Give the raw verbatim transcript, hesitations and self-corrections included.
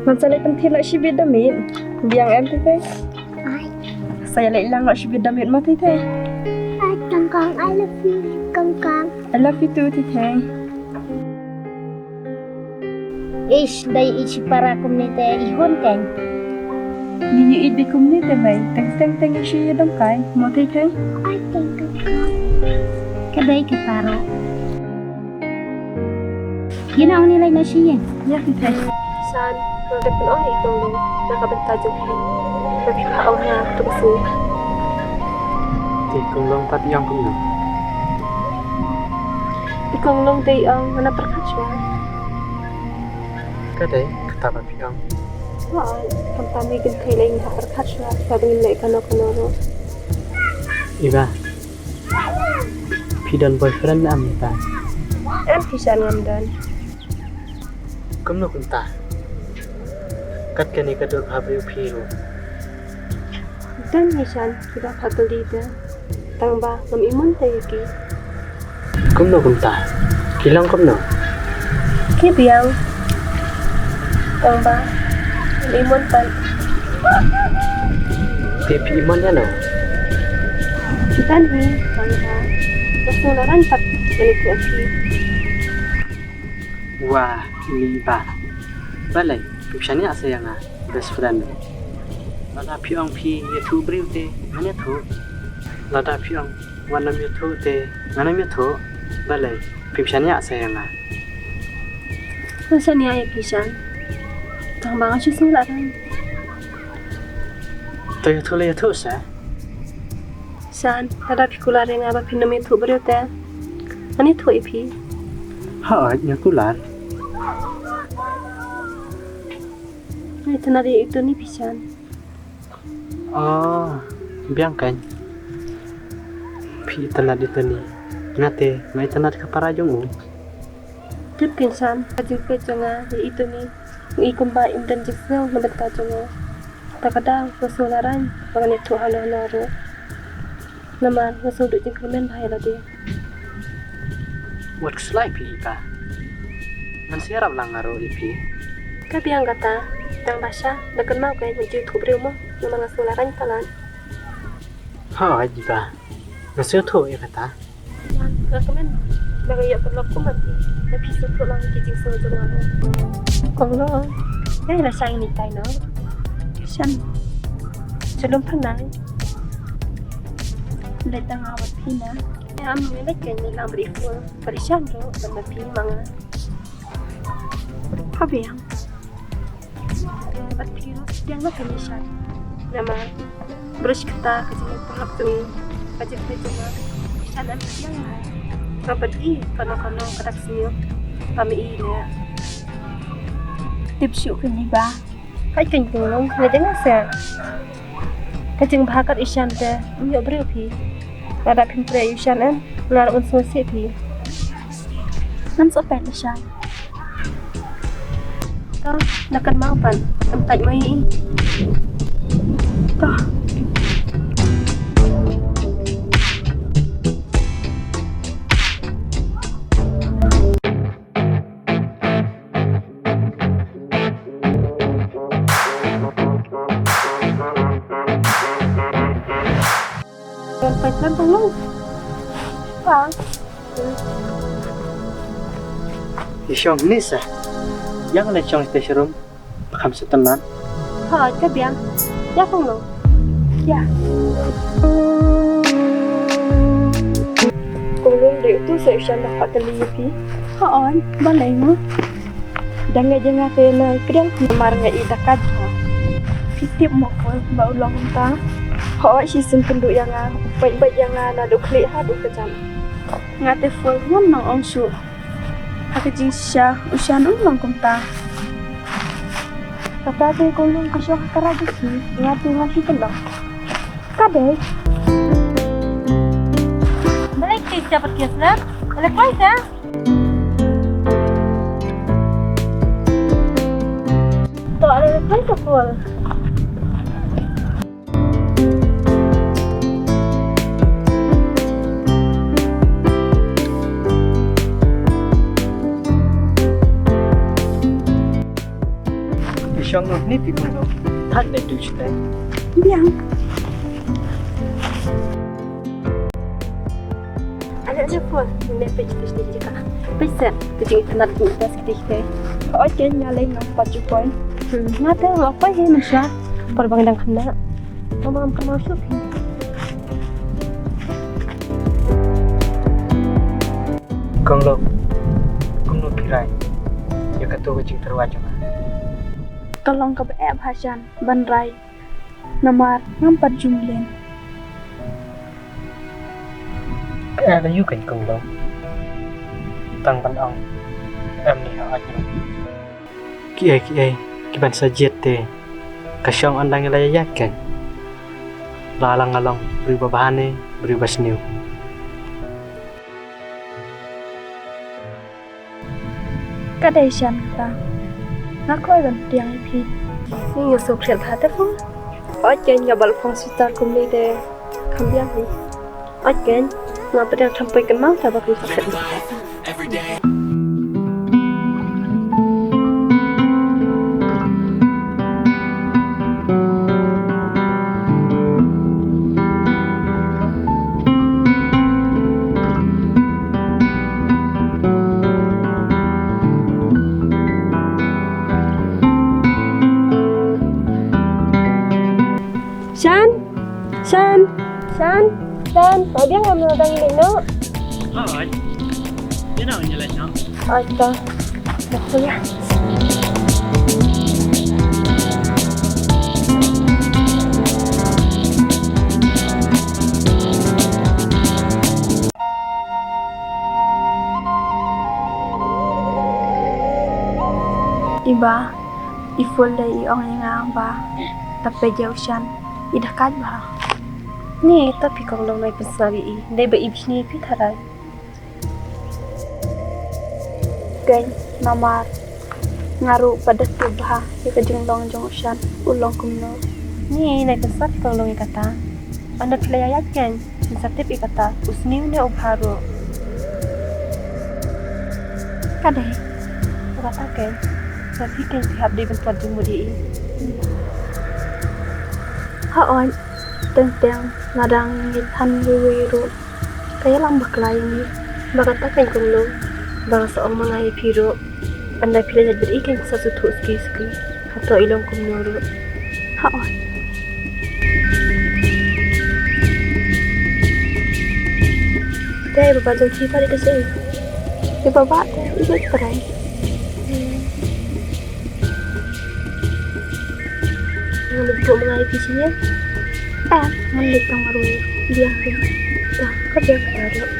Ngan sa leit pynthir noh shibit da miet. Biang em, Thei Thei? Ai. Sa ïa leit lang noh shibit da miet mo, Thei Thei. Ai, Kong Kong, I love you, Kong Kong. I love you too, Thei Thei. Ish, dei i shipara kumne te i hun keiñ. Ngi ïeit dei kumne te mei, teng teng teng i shu ïadom kai, mo Thei Thei? Ai, teng teng. Ka dei ka paro. Ïa na ong ni lai na shi ïa. Ïa Thei Thei. San, nga dei pynong ïa i Kong Long na ka bynta jong phi. Ba phi phah ong ha tu ka sngi. Te i Kong Long pat i ong kumno? I Kong Long te i ong ngan ïa pyrkhat shuwa. Ka dei kata ba phi ong. Hooid, khamtam ngi kynthei lei ngi hap pyrkhat shuwa, sa ba ngin leh kano kano ruh. Iba, phi don boyfriend ne em, Iba? Em, Kishan, ngam don. Kumno kumta? Kat kane ka dur bha briew phi ruh. Don, Kishan, kiba kha kylli te. Tang ba ngam ïohi mynta ïa ki. Kumno kumta? Ki long kumno? Ki biang. Tang ba ngam ïohi mynta. Te phi ïohi ïano? Ki tan hi, tang ba. Bas nang laran pat mane ku aki. Wah, ini ba. Balei, phi shaniah sa ïa nga, best friend. Lada phi ong phi ïathuh briew te, ngan ïathuh. Lada phi ong wat nym ïathuh te, ngan nym ïathuh. Balei, phim shaniah sa ïa nga? Nga shaniah ïa Kishan. Tang ba nga shu sngew lah rang. To ïathuh la ïathuh sa. San, lada phi kular ïa nga ba phin nym ïathuh briew te, ngan ïathuh ïa phi. Hooid, nga kular. Nga itynnad ïa i Tony, Kishan. Oh, biang keiñ. Phi itynnad ïa i Tony. Nga te, nga itynnad ka para jong u. Tip keiñ San, ka jingpeit jong nga ïa i Tony, i kumba im don jingsngew na bynta jong nga. Ta ka daw nga sngew lah rang ba ngan ïathuh hano hano ruh. Namar nga sngew duh jingkyrmen bha ïa lade. Wat khuslai phi Iba. Ngan sa ïarap lang nga ruh ïa phi. Ka biang kata, tang ba sha da kynmaw keiñ ngan ju ïathuh briew mo, namar nga sngew lah rang palat. Hooid Iba. Nga sngewthuh ïa kata. Nga kmen ba nga ïoh pynlong kum ma phi, ba phi sngewthuh lang ki jingsngew jong nga. Kong Long, nga ïa la shang ïa ni tai noh. Shen. Shalom pynang. Leit tang nga bad phi na. Ïa, am ngi leit keiñ, leit lang bad i Ful bad i Shan ruh, bad ma phi ma nga. Ka biang. Bad phi ruh pdiang noh ïa i Shan. Namar briew kata ka jingpynlong jong i, ka jingpynlong jong i Shan, em pdiang noh. Nga bad i kano kano ka dak sniew ba ma i leh. Tip shuh keiñ Iba. Hooid keiñ Kong Long, nga jingngeit sa. Ka jingbha kat i Shan te, ym ïoh briew phi. Lada phin treh ïa u Shan em, nga ruh ngan sngewsih phi. Ngan sngewpeit ïa u Shan. To, da kynmaw pat, ym pait mo ïa i. To. Ïa shong ni sa. Ïa nga leit shong sha room. Ba kham sngewtynnat. Ha, ka biang. Ïa Kong Long. Ïa. Kong Long, dei utu sa u Shan ba phah kylli ïa phi? Hooid, balei mo? Da ngeit ïa nga te na pdiang namar nga ïeit da ka jaka. Phi tip mo Ful ba u long kumta? Hooid, shisien kynduh ïa nga, u peit peit ïa nga naduh khlieh haduh kjat. Nga te Ful ngam nang ong shuh. Ha ka jingshisha u Shan um long kumta. Kata te Kong Long ka shong ha ka raj jong phi, nga tu nga shu pynlong. Ka dei. Balei ki sa pat ki sa? Balei kloi sa? To, balei kloi sa Ful? Jong no ni pi no. Thad ne tu shutai. Biang. Ada ada pun ne pej pej ni jaka. Pej set tu jing tenat ni das kita kita. Oi ken ya lei no pat ju poi. Hmm, mata apa he masya. Perbang dang kena. Mama am kenal shuh. Kong Long, kumno phi rai ïa kato ka jingtyrwa jong nga? Ka long kaba eh bha Shan ban rai namar ngam pat ju mlien. Ka eh la ïu kan Kong Long. Tang ban ong em ni ha ot. Kiei kiei kiban sa jied te ka shong ynda ngi la ïaid kan. La la nga long briew ba bha ne briew ba sniew. Ka dei Shan kata. Nga kloi ban pdiang ïa phi. Ni nga sngewkhriat bha te phi. Oi ken nga bal phong sitar kumne te kham biang hi. Oi ken nga pdiang thampoi kynmaw ta ba kum sakhet. Shan, Shan, Shan, Shan, oi biang ngam dang ïa no. Oi. Ïa no ïa leh no. Oi to. Dah kuliah. Iba, i full dei i ong ïa nga ba ta peit ïa u Shan i da kait bha. Ni ta phi Kong Long, nai pynsngew ïa i dei ba i bishni phi tharai. Keiñ namar nga ruh pat da tip bha ïa ka jinglong jong u Shan u long kumno. Ni nai pynsngew phi Kong Long ïa kata. Ynda phi la ïaid keiñ phin sa tip ïa kata, u sniew ne u bha ruh. Ka dei. Kata keiñ. Sa phi keiñ phi hap dei ban pynpot jingmut ïa i. Hooid, teng teng lada ngi than iwei iwei ruh ka ïalam bakla ïa ngi. Ba kata keiñ Kong Long, ba nga sa ong ma nga ïa phi ruh. Ynda phi la ïaid bad i keiñ sa sngewthuh suki suki. Hato i long kumno ruh. Hooid. Te baba jong phi pat i dei shaei? Te baba te i dei trai. Ngan leit buh ma nga ïa phi sha ïing. Em, ngan leit tang marwei. Biang phi. Tang ka biang ka ruh.